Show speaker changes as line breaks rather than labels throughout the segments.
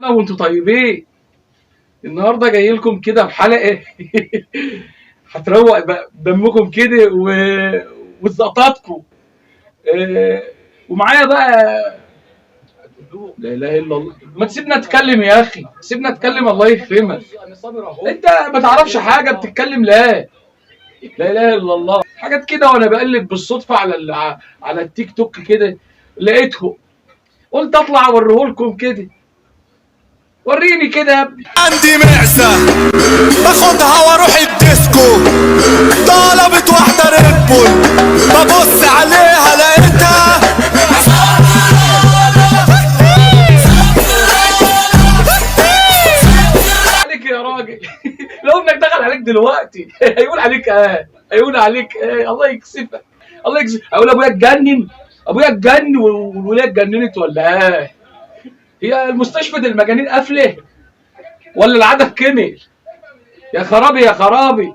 وانتوا طيبين. النهارده جاي لكم كده بحلقة هتروق دمكم كده وتزقططكم. ومعايا بقى لا اله الا الله. ما تسيبنا اتكلم يا اخي، سيبنا اتكلم الله يكرمك. انت ما تعرفش حاجة بتتكلم. لا لا اله الا الله. حاجات كده وانا بقلب بالصدفة على التيك توك كده لقيته، قلت اطلع اوريهولكم كده. وريني كده يا ابني.
عندي معزة باخدها واروح الديسكو، طلبت واحدة ريد بول، ببص عليها لقيتها.
عليك يا راجل. لو ابنك دخل عليك دلوقتي هيقول عليك ايه؟ هيقول عليك ايه؟ الله يكسفك، الله يكسفك. هيقول ابويا اتجنن، ابويا اتجن والولاية اتجننت ولا ايه؟ هي المستشفى المجانين قافله ولا العدد كمل؟ يا خرابي يا خرابي.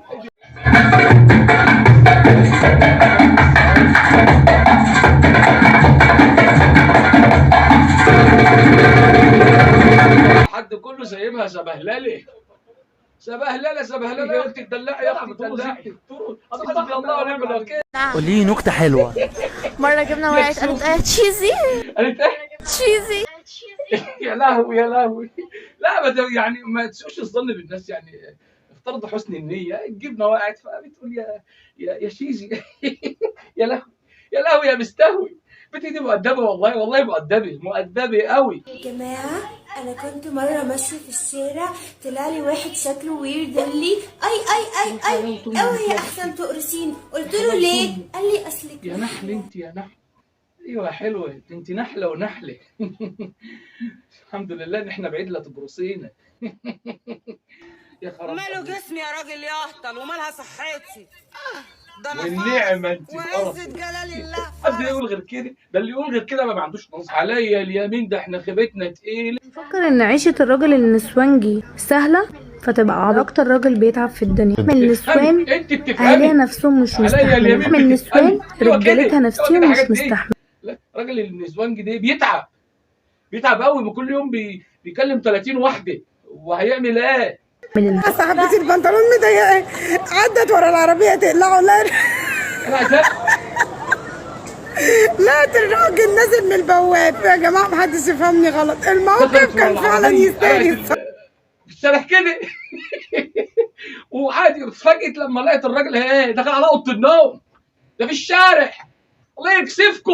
حد كله سايبها سبهلله سبهلله سبهلله. يا اختي تدلعي يا اختي تدلعي. حسبي الله ونعم الوكيل.
قولي لي نكتة حلوة.
مرة جبنا ورقة قالت ايه cheesy
قالت ايه؟
cheesy.
يا لهوي يا لهوي. لا يعني ما تسوش الظن بالناس، يعني افترض حسن النية. الجبنة وقعت فبتقول يا يا يا cheesy. يا لهوي يا لهوي يا مستهوي. بنتي دي مؤدبة والله، والله مؤدبة مؤدبة قوي.
يا جماعة أنا كنت مرة ماشية في الشارع، طلع لي واحد شكله weird، قال لي اي اي اي اي اوعي يا أحسن تقرصين. قلت له ليه؟ قال لي أصلك
يا نحل انت يا نحل. ايوه حلوة انت، نحلة ونحلة. الحمد لله ان احنا بعيد لا تجرسينا. يا خراب.
ماله جسمي يا راجل يهطل ومالها صحتي؟ ده انا
والنعمة انت
وعزة جلال الله.
حد يقول غير كده؟ ده اللي يقول غير كده ما عندوش نص. عليا اليمين ده احنا خيبتنا تقيلة.
فكر ان عيشة الراجل النسوانجي سهلة فتبقى عبط. اكتر راجل بيتعب في الدنيا من النسوان،
انت بتفهمي
اهاليها نفسهم مش
عليا
مستحملين.
اليمين
من النسوان
بتفهمي. ايوه كده،
رجالتها
ايوه
نفسهم
كده
مش
حاجات دي.
مستحملين.
لا راجل النسوانجي ده بيتعب، بيتعب قوي. كل يوم بيكلم 30 واحدة وهيعمل ايه؟
صاحبتي البنطلون مضايقة، عدت ورا العربية تقلعه، لا
انا عايزاه.
لقت الراجل نازل من البواب. يا جماعة محدش يفهمني غلط، الموقف كان فعلا يستاهل.
في الشارع كده وعادي اتفاجئت لما لقيت الراجل ايه دخل على اوضة النوم ده في الشارع. الله يكسفكم.